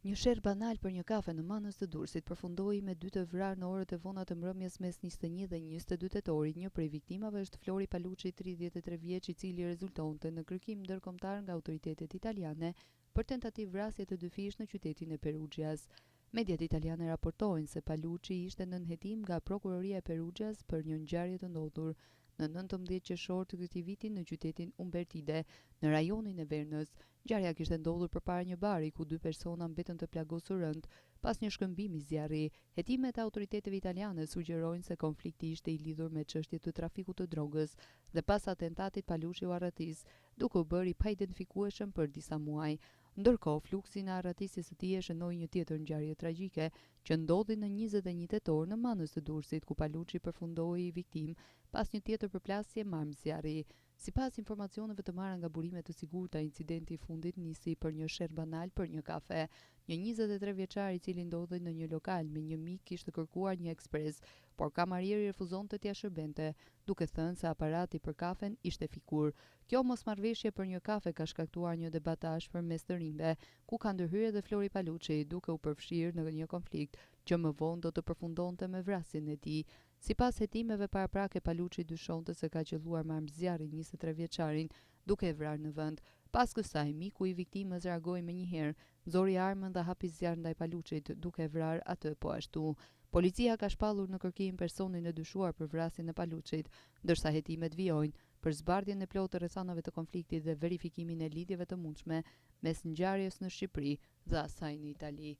Një sherr banal për një kafe në Manëz të Durrësit përfundoi me dy të vrarë në orët e vona të mbrëmjes mes 21 dhe 22 tetorit. Një prej viktimave është Flori Paluçi, 33 vjeç, i cili rezultonte në kërkim ndërkombëtar nga autoritetet italiane për tentativë vrasje të dyfishtë në qytetin e Perugias. Mediat italiane raportojnë se Paluçi ishte nën hetim nga prokuroria e Perugias për një ngjarje të ndodhur në 19 qershor të këtij viti në qytetin Umbertide, në rajonin e Vernës. Ngjarja kishte ndodhur përpara një bari ku dy persona mbetën të plagosur rëndë pas një shkëmbimi zjarri. Hetimet e autoriteteve italiane sugjerojnë se konflikti ishte i lidhur me çështje të trafikut të drogës dhe pas atentatit Paluçi u arratis, duke u bërë i paidentifikueshëm për disa muaj. Ndërkohë, fluksin e arratisjes së tij e shënoi një tjetër ngjarje tragjike, që ndodhi në 21 tetor në Manëz të Durrësit, ku Paluçi përfundoi viktimë pas një tjetër përplasje me armë zjarri. Sipas informacioneve të marra nga burime të sigurta, incidenti i fundit nisi për një sherr banal për një kafe. Një 23 vjeçar i cili ndodhej në një lokal me një mik kishte kërkuar një ekspres, por kamarieri refuzonte t'ia shërbente, duke thënë se aparati për kafen ishte fikur. Kjo mosmarrëveshje për një kafe ka shkaktuar një debat të ashpër mes të rinjve, ku ka ndërhyrë edhe Flori Paluçi, duke u përfshirë në një konflikt që më vonë do të përfundonte me vrasjen e tij. Sipas hetimeve paraprake, Paluçi dyshonte se ka qëlluar me armë zjarri 23 vjeçarin, duke e vrarë në vend. Pas kësaj, miku i viktimës reagoi menjëherë, nxori armën dhe hapi zjarr ndaj Paluçit, duke e vrarë atë po ashtu. Policia ka shpallur në kërkim personin e dyshuar për vrasjen e Paluçit, ndërsa hetimet vijojnë për zbardhjen e plotë të rrethanave të konfliktit dhe verifikimin e lidhjeve të mundshme mes ngjarjes në Shqipëri dhe asaj në Itali.